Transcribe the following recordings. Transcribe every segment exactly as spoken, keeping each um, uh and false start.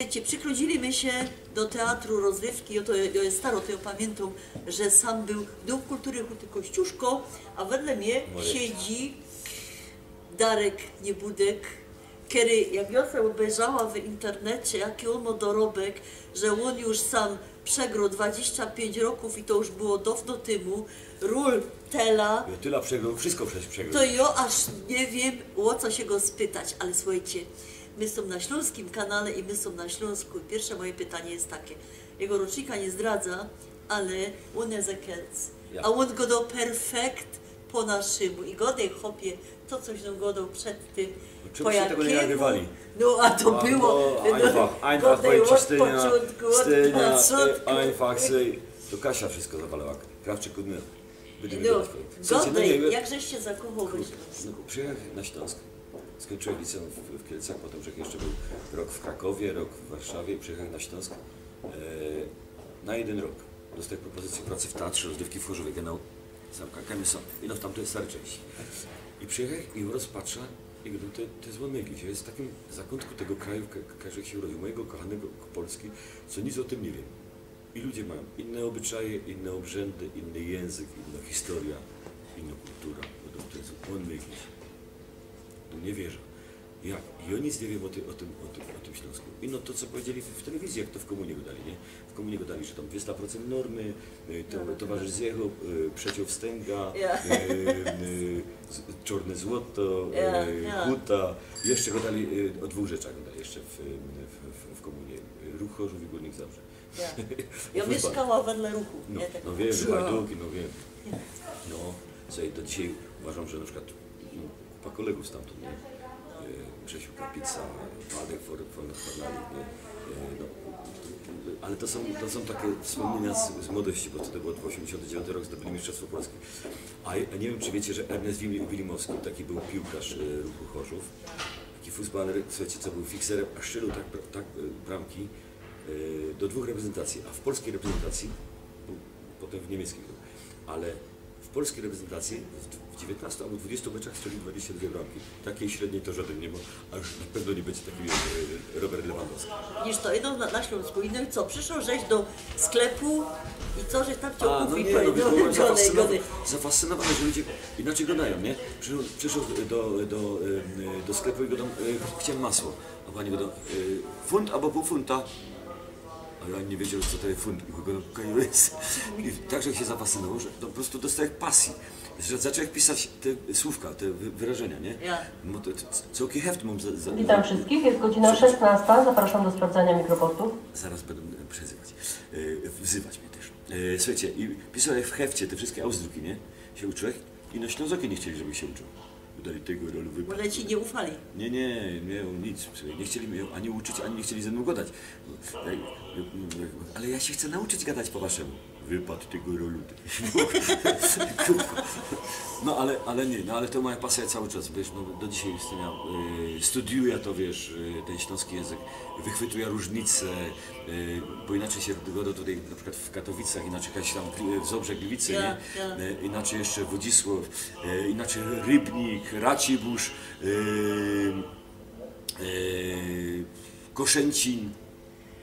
Wiecie, przyprowadzili my sie do teatru rozrywki, jo to, jo je staro, to jo pamiyntōm, że sam bōł Dōm Kultury Huty Kościuszko, a wedle mie siedzi Darek Niebudek, kery, jak jo se ôbejrzała w internecie, jaki ôn mŏ dorobek, że ôn już sam przegroł dwadziścia piyńć rokōw i to już było dŏwno tymu, ról tela. Jo tela przegroł, wszystko prze-, przegroł. To jo aż niy wiym, ô co sie go spytać, ale słuchejcie, my sōm na Ślōnskim Kanale i my sōm na Ślōnsku. I piyrsze moje pytanie je take. Jego rocznika niy zdradza, ale ôn je ze Kielc. Ja. A ôn godoł perfekt po naszymu. I godej, chopie, to coś nōm godoł przed tym. No, czemu po się tego nie jakimu nagrywali? No, a to było, no, einfach, einfach, godej powiem ci, ôd Stynia, pocōntku, ôd Stynia, pocōntku. E, einfach, se, to Kasia wszystko zawalała. Krawczyk, Kudmyl. Bydymy No, godać, powiem. Słuchajcie, no godej, nie, jak żeś sie zakochoł we Ślōnsku? No, przyjechałem na Śląsk. Skończyłem liceum w, w Kielcach, potem żech jeszcze był rok w Krakowie, rok w Warszawie i przyjechałem na Śląsk, e, na jeden rok. Dostałem propozycję pracy w teatrze rozrywki w Chorzowie, genau. Sam ka-, kamień sam. I no, w tamtej starej części. I przyjechałem i rozpatrzę i gdybym to, to jest ônmyglich, że jest w takim zakątku tego kraju, w ka-, ka-, że się urodził, mojego kochanego Polski, co nic o tym nie wiem. I ludzie mają inne obyczaje, inne obrzędy, inny język, inna historia, inna kultura. No to, to jest ônmyglich. No nie wierzę. Jak? I ja nic nie wiem o tym, o tym, o tym, o tym Śląsku. I no to, co powiedzieli w, w telewizji, jak to w komunie gadali, nie? W komunie gadali, że tam dwiesta procent normy, y, to-, Ja. towarzysz zjechał, y, przeciął wstęga, Ja. y, y, z-, czarne złoto, Ja, y, ja. huta. I jeszcze gadali, y, o dwóch rzeczach gadali jeszcze w, w, w, w komunie. Ruch Chorzów i Górnik Zabrze. Ja. Ja Fuzbal. Miyszkała wedle Ruchu, No, nie? Tak no wiem, że Bajduki, no wiem. No, słuchaj, do dzisiaj uważam, że na przykład, no, kupa kolegów stamtąd, nie? E, Grzesiu Kapica, Waldek For-, For-, Fornalik, nie? E, no, ale to są, to są takie wspomnienia z, z młodości, bo wtedy był ôsiemdziesiąty dziewiąty rok, zdobyli Mistrzostwo Polski. A, a nie wiem, czy wiecie, że Ernest Wili-, Wilimowski, taki był piłkarz, e, Ruchu Chorzów, taki futbaler, słuchajcie, co był fikserem, a strzelił tak, tak, e, bramki, e, do dwóch reprezentacji, a w polskiej reprezentacji, bo potem w niemieckiej był, ale w polskiej reprezentacji w, w dziewiętnastu albo dwudziestu meczach strzelił dwadzieścia dwie bramki. Takiej średniej to żaden nie ma, a już na pewno nie będzie taki, e, Robert Lewandowski. Wiesz co, jedno na, na Śląsku, innym co? Przyszedł żeś do sklepu i co żeś tam chciał A, no kupić? nie, no, Powiedział, wiesz, byłem godej, zafascynowa-, godej. zafascynowany, że ludzie inaczej gadają, nie? Przyszedł, przyszedł do, do, e, do sklepu i gadam, e, chciałem masło. A pani gada, e, funt albo pół funta? A ja nie wiedział, co to jest funt. I gada, „Kaj jest?” I tak, że się zafascynował, że to po prostu dostałem pasji. Że zacząłem pisać te słówka, te wy-, wyrażenia, nie? Ja. No to, to, co jaki heft mam za, za Witam wszystkich, jest godzina szesnasta, zapraszam do sprawdzania mikroportów. Zaraz będą, e, przezywać. E, wzywać mnie też. E, słuchajcie, i pisałem w hefcie te wszystkie ausdrucki, nie? Się uczyłem i na Ślązokie nie chcieli, żebym się uczył. Dali tego rolu wypadł. Bo ci nie ufali. Nie, nie, nie, nic. Słuchaj, nie chcieli mnie ani uczyć, ani nie chcieli ze mną gadać. Ja, ja, ja, ale ja się chcę nauczyć gadać po waszemu. Wypadł tego rolu. No ale, ale nie, no ale to moja pasja cały czas, wiesz, no, do dzisiaj istnieje. Y, studiuję to, wiesz, y, ten śląski język, wychwytuję różnice, y, bo inaczej się gada tutaj na przykład w Katowicach, inaczej jakaś tam Gli-, w Zabrze, Gliwice, Ja, nie? ja. Y, inaczej jeszcze Wodzisław, y, inaczej Rybnik, Racibórz, y, y, Koszęcin,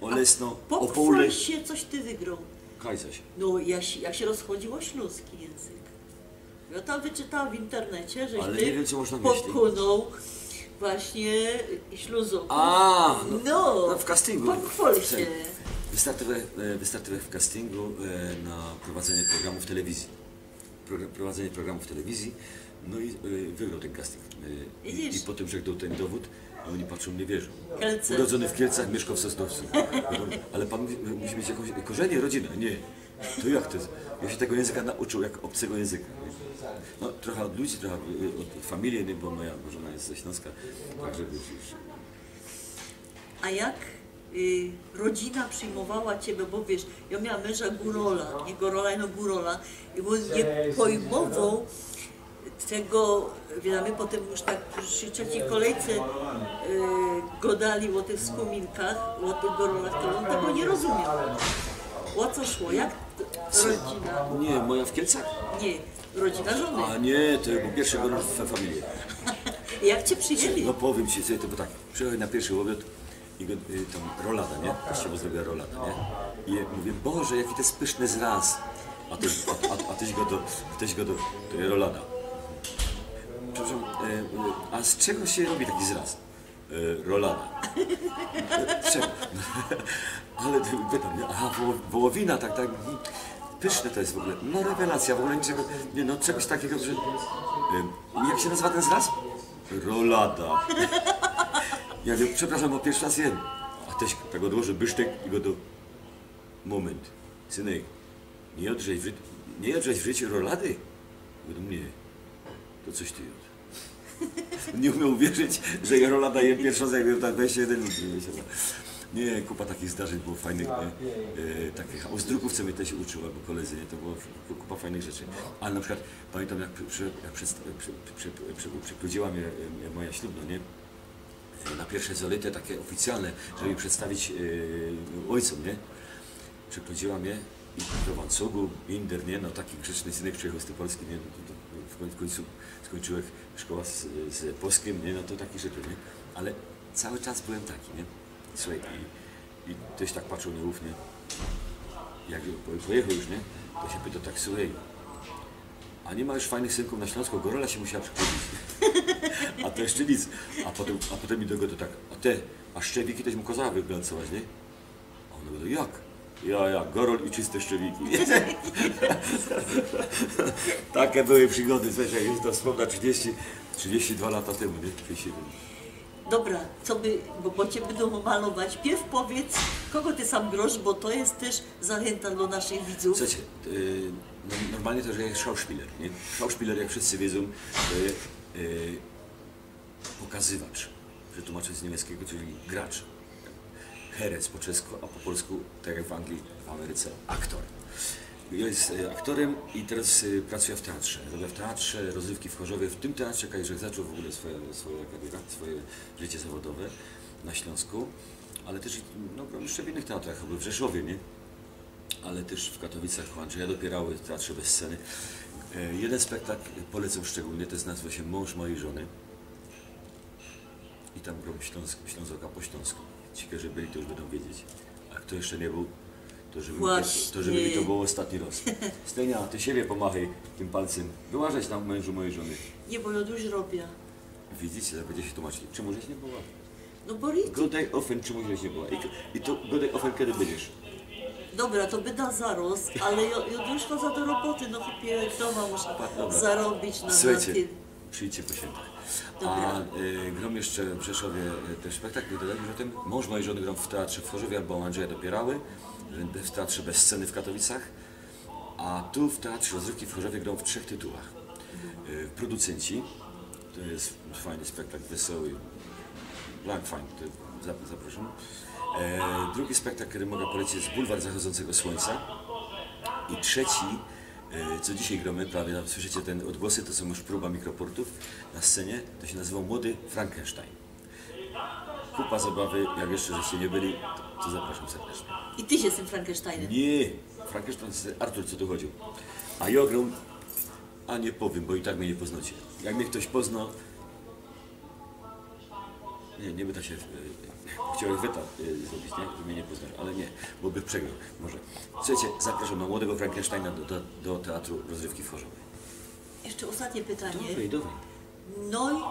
Olesno, Opole. Pochwal się, coś ty wygrał. Kaj coś. No, ja się, jak się rozchodziło śląski język. Ja tam wyczytałam w internecie, żeś Ale ty nie wiem, co można mieć, ty. pokonał właśnie Ślązoków. A, no, No, no, w castingu. Pochwal W sen-, się. wystartowałem, e, wystartowałem w castingu, e, na prowadzenie programu w telewizji. Progra-, prowadzenie programu w telewizji. No i, e, wygrał ten casting. E, i, Widzisz? i potem, że jak dał ten dowód, a oni patrzą, nie wierzą. Kielce. Urodzony w Kielcach, mieszkał w Sosnowcu. Ale pan musi, musi mieć jakąś korzenie, rodzinę. Nie. To jak to jest? Ja się tego języka nauczył jak obcego języka, nie? No, trochę od ludzi, trochę, y, od familii, nie? Bo moja żona jest ze Śląska, także wiesz, już. A jak, y, rodzina przyjmowała ciebie, bo wiesz, ja miała męża górola, nie górola, no górola, i on nie pojmował tego, wiemy, potem już tak przy trzeciej kolejce, y, gadali o tych wspominkach, o tych górolach, to on tego nie rozumiał. O co szło? Jak t-, rodzina? Nie, moja w Kielcach? Nie, rodzina żony. A nie, to był pierwszy górol w familii. Jak cię przyjęli? No powiem ci, słuchaj, to było tak. Przyjechałem na pierwszy obiad, I go, y, tam rolada, nie? Teściowo zrobiła rolada, nie? I ja mówię: „Boże, jaki to jest pyszny zraz”. A tyś, a, a, a tyś go do, tyś go do, „To jest rolada”. „Przepraszam, y, y, a z czego się robi taki zraz?” „Y, rolada”. „Y, z czego?” „Ale ty”, pytam, nie? „Aha, woło-, wołowina, tak, tak. Mhm. Pyszne to jest w ogóle. No, rewelacja, w ogóle niczego, nie, no, czegoś takiego, że, y, jak się nazywa ten zraz?” „Rolada”. Ja mówię: „Przepraszam, bo pierwszy raz jem”. A tyś tak odłożył bysztyk i go do: „Moment, synek, nie jadłeś w ży-, nie jadłeś w życiu rolady?” Mówię: „Nie”. „To coś ty jadł”. Nie umiał uwierzyć, że ja rolada jem pierwszy raz, jak miałem tak dwadzieścia jeden lat, dwadzieścia dwa. Nie, kupa takich zdarzeń było fajnych, nie? E, takich. A u Zdruków, co mnie też uczył, albo koledzy, nie? To było ku-, kupa fajnych rzeczy. Ale na przykład pamiętam, jak przy, przy, jak przedsta-, przy, przy, przy, przy, przyprowadziła mnie, e, moja ślubna, nie? E, na pierwsze zolety takie oficjalne, żeby mi przedstawić, e, ojcom, nie? Przyprowadziła mnie i do łańcugu, binder, nie? No, taki grzeczny synek przyjechał z tej Polski, nie? No, to, to w koń-, w końcu skończyłem szkołę z, z Polskiem, nie? No to takie rzeczy, nie? Ale cały czas byłem taki, nie? Słuchaj, i, i tyś tak patrzył nieufnie. Jak po-, pojechał już, nie? To się pyta tak: „Słuchaj, a nie ma już fajnych synków na Śląsku? Gorola się musiała przeprowadzić”. „A to jeszcze nic”. A potem, a potem mi do go to tak: „A te, a szczewiki też mu kazała wybilansować, nie?” A on mówi: „Jak?” „Ja, ja, Gorol i czyste szczewiki”. Takie były przygody, słuchajcie, jak już to wspomnę, trzydzieści, trzydzieści dwa lata temu, nie? trzydzieści jeden. Dobra, co by, bo, bo cię będą malować. Pierw powiedz, kogo ty sam grosz, bo to jest też zachęta dla naszych widzów. Słuchajcie, y, no, normalnie to, że jest Schauspieler, nie? Schauspieler, jak wszyscy wiedzą, to jest, y, pokazywacz, że tłumaczę z niemieckiego, czyli gracz. Herec po czesku, a po polsku, tak jak w Anglii, w Ameryce, aktor. Ja jest, e, aktorem i teraz, e, pracuję w teatrze. Robię w teatrze, rozrywki w Chorzowie, w tym teatrze, jak żech zaczął w ogóle swoje, swoje kariery, swoje życie zawodowe na Śląsku, ale też, no, gram jeszcze w innych teatrach, choćby w Rzeszowie, nie? Ale też w Katowicach, u Andrzeja Dopierały, w Teatrze Bez Sceny. E, jeden spektakl polecam szczególnie, to jest, nazywa się „Mąż mojej żony”. I tam grą Śląsk-, Ślązoka po śląsku. Ci, którzy byli, to już będą wiedzieć. A kto jeszcze nie był, to żeby mi to, to, żeby mi to Właśnie. było ostatni raz. Stenia, ty siebie pomachaj tym palcem. Wyłażać tam, mężu mojej żony. Nie, bo ja już robię. Widzicie, to będzie się tłumaczyć. Czemu żeś nie była? No bo Ricky. Godaj ofen, czemu żeś nie była? I, i to godaj ofen, kiedy będziesz? Dobra, to byda zaroz, ale jo, jo już chodzę do roboty, no chłopie, doma muszę Pa-, dobra. zarobić na, na Słuchajcie, tym. Przyjdźcie po świętach. Dobra. A, y, grą jeszcze w Rzeszowie, y, też spektakl, nie dodajmy o tym. Mąż mojej żony grą w teatrze w Chorzowie albo Andrzeja Dopierały, w Teatrze Bez Sceny w Katowicach. A tu w Teatrze Rozrywki w Chorzowie grą w trzech tytułach. Y, Producenci, to jest fajny spektakl, wesoły, blank fajny, to zap-, zapraszam. E, drugi spektakl, który mogę polecić, jest Bulwar Zachodzącego Słońca. I trzeci, e, co dzisiaj gramy, prawie tam słyszycie te odgłosy, to są już próba mikroportów na scenie, to się nazywa Młody Frankenstein. Kupa zabawy, jak jeszcze żeście nie byli, to, to zapraszam serdecznie. I ty się z tym Frankensteinem. Nie, Frankenstein to jest Artur, co tu chodził. A ja gram, a nie powiem, bo i tak mnie nie poznacie. Jak mnie ktoś pozna, nie, nie będę się, e, chciałem weta, e, zrobić, nie? Że mnie nie poznasz, ale nie, bo by przegrał, może. Słuchajcie, zapraszam na Młodego Frankensteina do, do, do Teatru Rozrywki w Chorzowie. Jeszcze ostatnie pytanie. Dawaj, dawaj. No i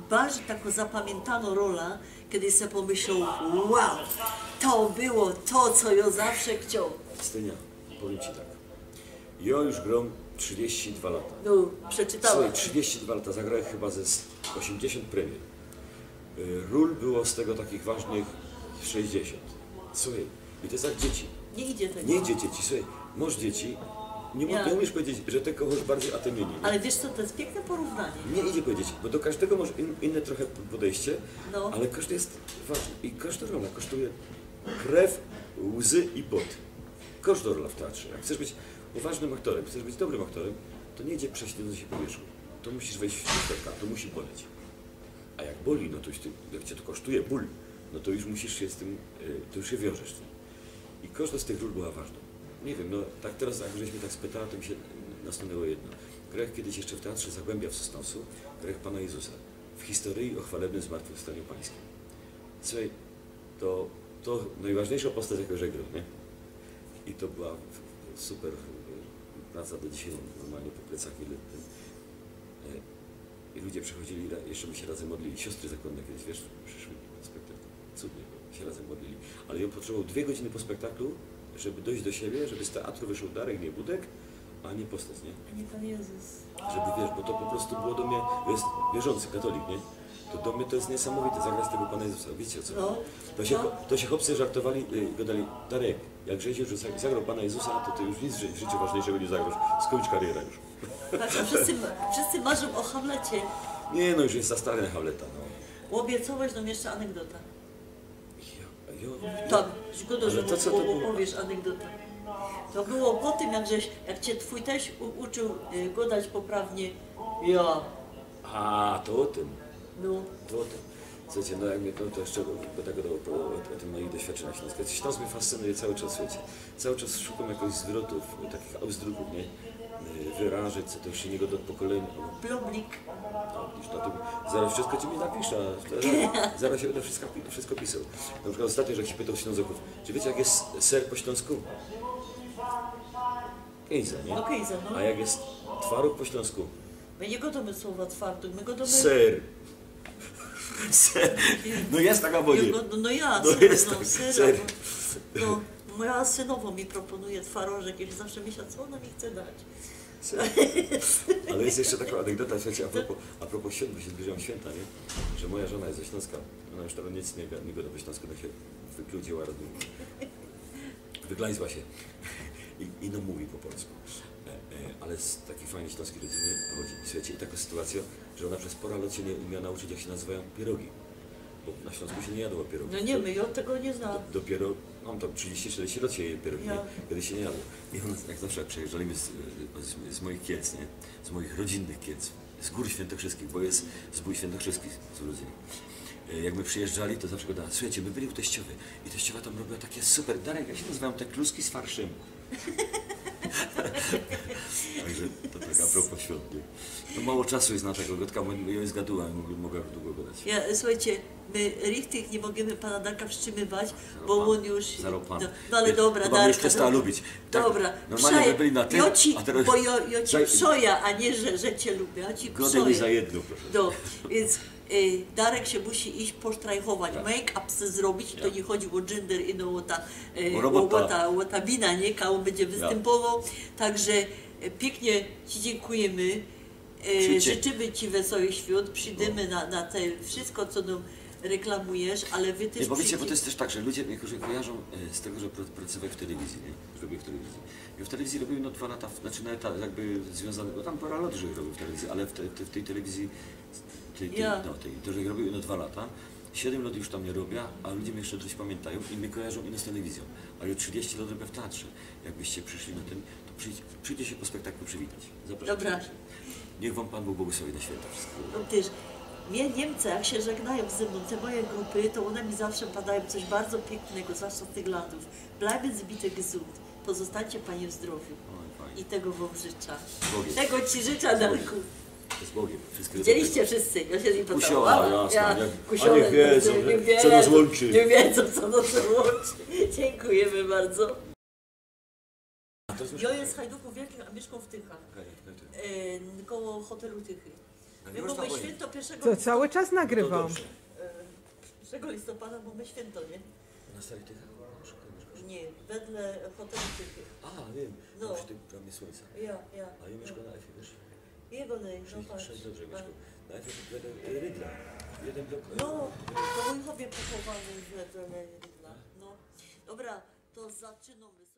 bardziej taką zapamiętaną rolę, kiedy se pomyślał: „Wow, to było to, co ja zawsze chciał”. Stynia, powiem ci tak. Ja już gram trzydzieści dwa lata. No, przeczytałam. Słuchaj, trzydzieści dwa lata, zagrałem chyba ze osiemdziesiąt premier. Y, ról było z tego takich ważnych sześćdziesiąt. Słuchaj, i to jest jak dzieci. Nie idzie tego. Nie idzie dzieci, słuchaj, masz dzieci, nie, mo-, Ja. nie umiesz powiedzieć, że ty kogoś bardziej, a ty mnie nie, nie. Ale wiesz co, to jest piękne porównanie. Nie idzie powiedzieć, bo do każdego masz in-, inne trochę podejście, No. ale każdy jest ważny i każda rola kosztuje krew, łzy i pot. Każda rola w teatrze. Jak chcesz być poważnym aktorem, chcesz być dobrym aktorem, to nie idzie prześlizgnąć się po wierzchu. To musisz wejść w środka, to musi boleć. A jak boli, no to już ty, jak cię to kosztuje ból, no to już musisz się z tym, y, to już się wiążesz z tym. I każda z tych ról była ważna. Nie wiem, no tak teraz, jak żeś mnie tak spytała, to mi się nasunęło jedno. Grałem kiedyś jeszcze w Teatrze Zagłębia w Sosnowcu, grałem Pana Jezusa. W historii o chwalebnym zmartwychwstaniu Pańskim. Słuchaj, To, to nojważniyjszŏ postac, jako żegnał, niy? I to była w-, super, e, praca, do dzisiej mōm normalnie po plecach, ile tyn. E, i ludzie przechodzili, ra-, jeszcze my sie razym modlili. Siostry zakōnne kejś, wiysz, prziszły na spektakl. Cudnie, bo sie razym modlili. Ale jŏ potrzebowōł dwie godziny po spektaklu, żeby dojś do siebie, żeby z teatru wyszoł Darek Niebudek, a niy postac, niy? A niy Pōn Jezus. Żeby, wiysz, bo to po prostu było do mie, jŏ je wiyrzący katolik, niy? To do mie to je niysamowite, zagrac tego Pana Jezusa, wiycie o co? No. To sie, no, cho-, to sie chopcy żartowali, y, gŏdali: „Darek, jak żeś już za-, zagrał Pana Jezusa, to ty już nic w ży-, w życiu ważniyjszego niy zagrŏsz. Skōńcz karierã już”. Patrz, a wszyscy, wszyscy marzōm ô Hamlecie. Niy, no już je za stary na Hamleta, no. Ôbiecŏłeś nōm jeszcze anegdota. Jo, jo. Tam, zgoda, ale że to, co to było? Opowiesz anegdotã. To było po tym, jak żeś, jak cie twōj teść u-, uczył, y, gŏdać poprawnie. Ja. A, to ô tym. No. To ô tym. Słuchejcie, no jak mie to, to jeszcze, bo tak gŏdał o, o, o tym moich doświadczyniach ślōnskich. Ślōnsk mie fascynuje cały czas, słuchejcie. Cały czas szukōm jakichś zwrotōw, takich Ausdrucków, niy? Y, wyrażeń, co to już sie niy gŏdŏ ôd pokolyniŏ. Ploblik. A, widzisz, to ty zaroz wszysko ci mi napisze. Zaroz, zaroz sie byda wszysko pi-, wszysko pisoł. Na przikłod ôstatnio żech sie pytoł Ślōnzokōw, czy wiycie, jak je ser po ślōnsku? Kejza, niy? No kejza, no. A jak je twaroch po ślōnsku? My niy gŏdōmy słowa twaroch, my gŏdōmy... Ser. Ser. No je tak, a niy? No, no, no ja, no ser, je no, tak, ser, ser. No, moja synowo mi proponuje twarożek i zawsze myśla, co ôna mi chce dać. Ale je jeszcze takŏ anegdota, słuchejcie, a propos, a propos świynt, bo sie zbliżajōm świynta, niy? Że moja żona je ze Ślōnska, ôna już teroz nic niy ga-, niy gŏdŏ po ślōnsku, ôna sie wykludziła, roz-, wyglajzła sie. I, i no mōwi po polsku. E, e, ale z takij fajnyj ślōnskij rodziny pochodzi. Słuchejcie, i takŏ sytuacyjŏ, że ôna przez pora lŏt sie niy umiała nauczyć, jak sie nazywajōm pierogi. Bo na Ślōnsku sie niy jadło pierogōw. No niy, my, jŏ tego niy znałam. Do-, dopiyro, mōm tam trzidziści, sztyrdziści lŏt sie je pierogi, niy? Ja. Kejs sie niy jadło. I ôna, jak zawsze, jak przijyżdżali my z, z, z moich Kielc, niy? Z moich rodzinnych Kielc, z gōr świyntokrzyskich, bo je z Bōj Świyntokrzyski z urodzynōm. E, jak my przijyżdżali, to zawsze gŏdała: „Słuchejcie, my byli u teściowyj i teściowa tam robiła takie super...” „Darek, jak sie nazywajōm te kluski z farszym?” Także to tak a propos świąt, niy? To mało czasu je na takõ gŏdkã, bo jŏ zgadowała, mōg-, mogã dugo gŏdać. Ja, słuchejcie, my richtig niy możymy pana Darka wstrzimywać, bo ôn już... Zaropan. No, no ale dobra, Darek. Chyba mie już przestała lubić. Tak, dobra, normalnie my byli na tym, a teroz... Jŏ ci, bo jŏ, jŏ ci psojã, a niy, że, że cie lubiã, jŏ ci psojã. Gŏdej mi za jedno, proszę. No, wiync Y, Darek sie musi iś posztrajchować, make-up se zrobić, to niy chodzi ô gender, ino ô ta, y, ô robota, ô ta, ô ta bina, niy? Kaj ôn bydzie wystympowoł. Także, y, piyknie ci dziynkujymy. Y, życzymy ci wesołych świąt, przijdymy na, na te wszysko, co nōm reklamujesz, ale wy tyż... Niy, bo wiycie, bo to je tyż tak, że ludzie mie ko-, kojarzōm, y, z tego, że pra-, pracowałech w telewizji, niy? Że robiłech w telewizji. Jŏ w telewizji robiōł, no, dwa lata, w-, znaczy, no, tak jakby zwiōnzany, bo tam pora lot żech robiōł w telewizji, ale w te-, te-, w tyj telewizji Tyj, tyj, no, tyj, to żech robiōł ino dwa lata. Siedym lot już tam niy robiã, a ludzie mie jeszcze dość pamiyntajōm i mie kojarzōm ino z telewizjōm. A jŏ trzidziści lot robiã w teatrze. Jakbyście prziszli na tyn, to przijdź-, przijdźcie sie po spektaklu przywitać. Zapraszōm serdecznie. Dobra. Niych wōm Pōn Bōg błogosławi na świynta wszysko. No tyż. Mie Niymca, jak sie żegnajōm ze mnōm, te moje grupy, to ône mi zawsze padajōm coś bardzo piyknego, zwłaszcza z tych landōw. Bleiben Sie bitte gesund. Pozostańcie, Panie, w zdrowiu. Oj, fajnie. I tego wōm życzã. Z Bogiem. Tego ci życzã, Darku. Z Bogiem. Wszystkiego dobrego. Widzieliście wszyscy? Jŏ sie z nim pocałowała. Kusioła, jasno, ja, niy? Kusioła, a niych wiedzōm, niych wiedzōm, co nas łōnczy. Niych wiedzōm, co nas łōnczy. Dziękujemy bardzo. A to już... Jŏ je z Hajdukōw Wielkich, a miyszkōm w Tychach. Okej, okej, okej. E, koło hotelu Tychy. My mōmy świynto piyrszego... To cały czas nagrywōm. To dobrze. E, piyrszego listopada mōmy świynto, niy? Na Starych Tychach? Szukaj, mieszkasz? Niy, wedle hotelu Tychy. A, wiym. No. Przy tym bramie Słōńca. Ja, ja. A jŏ miyszkōm na Efie, wiysz? Jego lej, no patrz. Sześć, sześć dobrze miyszkōm. Na Efie to jeden, e, Rydla. Jeden blok, e, no, to mōj chop je pochowany wedle Rydla. No. Dobra, to zaczynōmy.